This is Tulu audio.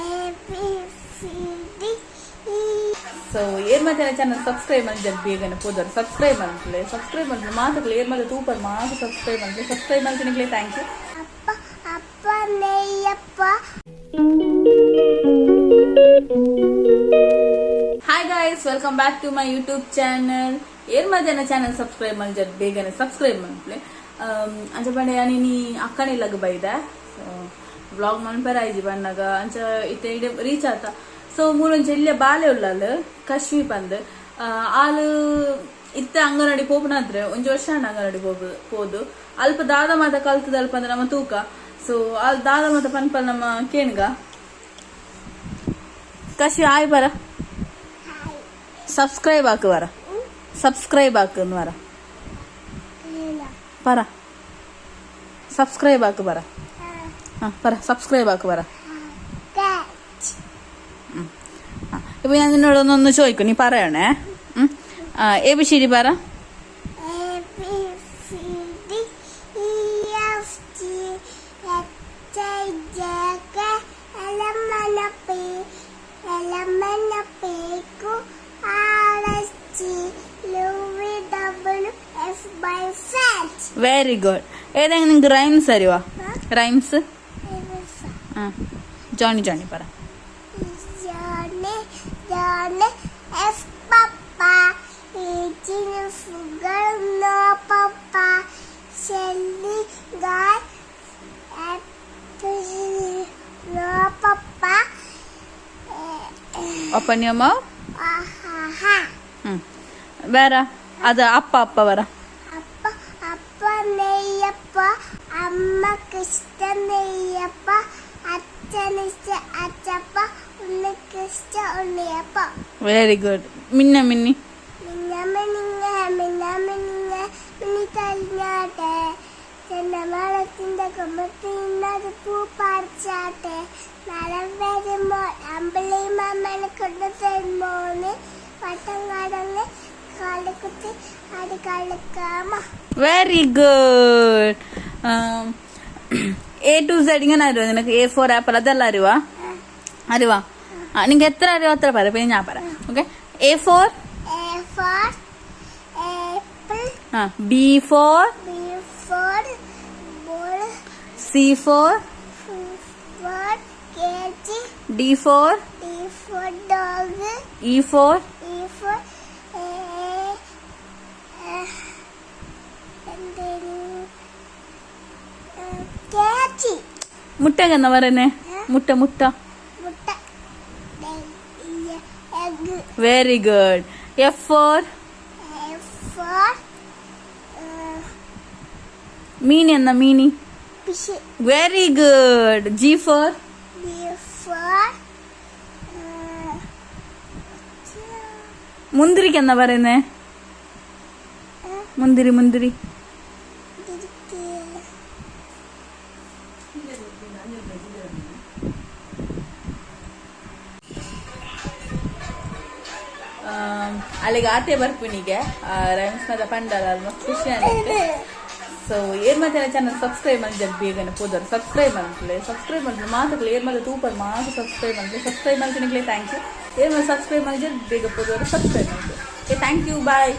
A B C D E. So ಏರ್ ಮತ್ತೆ ಚಾನಲ್ ಸಬ್ಸ್ಕ್ರೈಬ್ ಮಲ್ಜರ್ ಬೇಗನೆ ಪೋದರ್ ಸಬ್ಸ್ಕ್ರೈಬ್ ಮಲ್ಪುಲೆ. ಸಬ್ಸ್ಕ್ರೈಬ್ ಮಲ್ಪುಲೆ ಮಾತಕ್ಲೆ. ಏರ್ ಮತ್ತೆ ತೂಪರ್ ಮಾತ ಸಬ್ಸ್ಕ್ರೈಬ್ ಮಲ್ಪುಲೆ. ಸಬ್ಸ್ಕ್ರೈಬ್ ಮಲ್ತಿನಿಕ್ಲೆ thank you. ಅಪ್ಪ ಅಪ್ಪ ನೇಯಪ್ಪ. Hi guys, welcome back to my YouTube channel. ಏರ್ ಮಧ್ಯಾಹ್ನ ಚಾನಲ್ ಸಬ್ಸ್ಕ್ರೈಬ್ ಮಲ್ಜರ್ ಬೇಗನೆ ಸಬ್ಸ್ಕ್ರೈಬ್ ಮಲ್ಪುಲೆ. ಅಂಚ ಪಂಡ ಯಾನಿನಿ ಅಕ್ಕನಿಲ್ಲಗ ಬೈದ. ಸೊ ವ್ಲಾಗ್ ಮನ್ಪೆರ ಆಯ್ಜಿ ಬಣ್ಣಗ ಅಂಚ ಇತ್ತೆ ಇಡೆ ರೀಚ್ ಆತ. ಸೊ ಮೂಲೊಂಜಿ ಎಲ್ಯ ಬಾಲೆ ಉಳ್ಳಾಲ್ ಕಶ್ವಿ ಪಂದ್. ಆಲ್ ಇತ್ತೆ ಅಂಗನವಾಡಿ ಪೋಪುನಾದ್ರೆ ಒಂಜಿ ವರ್ಷ ಆಂಡ್ ಅಂಗನವಾಡಿ ಪೋದು. ಅಲ್ಪ ದಾದ ಮಾತ ಕಲ್ತದ ಅಲ್ಪ ಅಂದ್ರೆ ನಮ್ಮ ತೂಕ. ಸೊ ಅಲ್ ದಾದ ಮಾತ ಪನ್ಪಲ್ ನಮ್ಮ ಕೇಣ್ಗ. ಕಶ್ವಿ, ಆಯ್ ಬರ. ಸಬ್ಸ್ಕ್ರೈಬ್ ಹಾಕು ವರ. ಸಬ್ಸ್ಕ್ರೈಬ್ ಹಾಕು ವರ. ಪರ ಸಬ್ಸ್ಕ್ರೈಬ್ ಹಾಕು ಬರ. ಹಾಂ, ಪರ ಸಬ್ಸ್ಕ್ರೈಬ್ ಹಾಕು ಬರ. ഇപ്പൊ ഞാൻ നിന്നോടൊന്നൊന്ന് ചോദിക്കും, നീ പറയണേ. എ ബി സി ഡി പറ. A B C D E F G H I J K L M N P L M N P Q R S T U V W X Y Z. Very good. ഏതെങ്കിലും നിങ്ങൾക്ക് റൈംസ് അറിയുവാ? റൈംസ്? ആ, ജോണി ജോണി പറ. Johnny, Johnny, yes Papa, eating sugar, no Papa, Shelly got apple, no Papa. Open your mouth. ಆಹಾ. ಹ್ಞೂ, ಬೇರೆ ಅದು ಅಪ್ಪ ಅಪ್ಪ ಬರ. ಅಪ್ಪ ಅಪ್ಪ നെയ്യപ്പ, അമ്മക്കിഷ്ട നെയ്യപ്പ, അച്ഛനിഷ്ട അച്ചപ്പ, ഉണ്ണിക്കിഷ്ട ഉണ്ണിയപ്പ. Very good. ಮಿನ್ನ ಮಿನ್ನಿ. മിന്ന മിനിങ്ങ മിന്ന മിനിങ്ങ മിന്നി തലിഞ്ഞാട്ടെ, ചെന്നമേളത്തിന്റെ കൊമ്പത്തിന്നത് പൂ പറിച്ചാട്ടെ, മരം വരുമ്പോൾ അമ്പിളി മാമനെ കൊണ്ട് തരുമോന്ന്, വട്ടം കടന്ന് കാലുകുത്തി അത് കളിക്കാമോ. Very good. A to Z ഇങ്ങനെ അറിയുമോ നിനക്ക്? എ ഫോർ ആപ്പിൾ അതെല്ലാം അറിയുവാ? അറിവാ? ആ, നിനക്ക് എത്ര അറിയോ അത്ര പറ, പിന്നെ ഞാൻ പറയാം. Okay, A for? A for apple. ആ, B four? B for ball. C for? For cat. D for? D for dog. E for? E for എന്തേനു? കാറ്റ്. മുട്ട എന്നാ പറയുന്നേ? മുട്ട മുട്ട. മുട്ട, egg. Very good. F for? F four മീനി എന്നാ മീനി? Fish. Very good. G for? G four മുന്തിരിക്ക് എന്നാ പറയുന്നേ? മുന്തിരി മുന്തിരി. ഇതിക്ക് ಅಲ್ಲಿಗೆ ಆತೆ ಬರ್ಪುನಿಗೆ ರೈಮ್ಸ್ ಮತ್ತೆ ಪಂಡಲ ಮಸ್ತ್ ಖುಷಿ ಆಗುತ್ತೆ. ಸೊ ಏರ್ ಮತ್ತೆ ಚಾನಲ್ ಸಬ್ಸ್ಕ್ರೈಬ್ ಮಲ್ಜರ್ ಬೇಗನೆ ಪೋದರ್ ಸಬ್ಸ್ಕ್ರೈಬ್ ಮಲ್ಪುಲೆ. ಸಬ್ಸ್ಕ್ರೈಬ್ ಮಲ್ಪುಲೆ ಮಾತಕ್ಲೆ. ಏರ್ ಮತ್ತೆ ತೂಪರ್ ಮಾತ ಸಬ್ಸ್ಕ್ರೈಬ್ ಮಲ್ಪುಲೆ. ಸಬ್ಸ್ಕ್ರೈಬ್ ಮಲ್ತಿನಿಕ್ಲೆ thank you. ಏರ್ ಮತ್ತೆ ಸಬ್ಸ್ಕ್ರೈಬ್ ಮಲ್ಜರ್ ಬೇಗ ಪೋದರ್ ಸಬ್ಸ್ಕ್ರೈಬ್ ಮಲ್ಪುಲೆ. Okay, thank you, bye.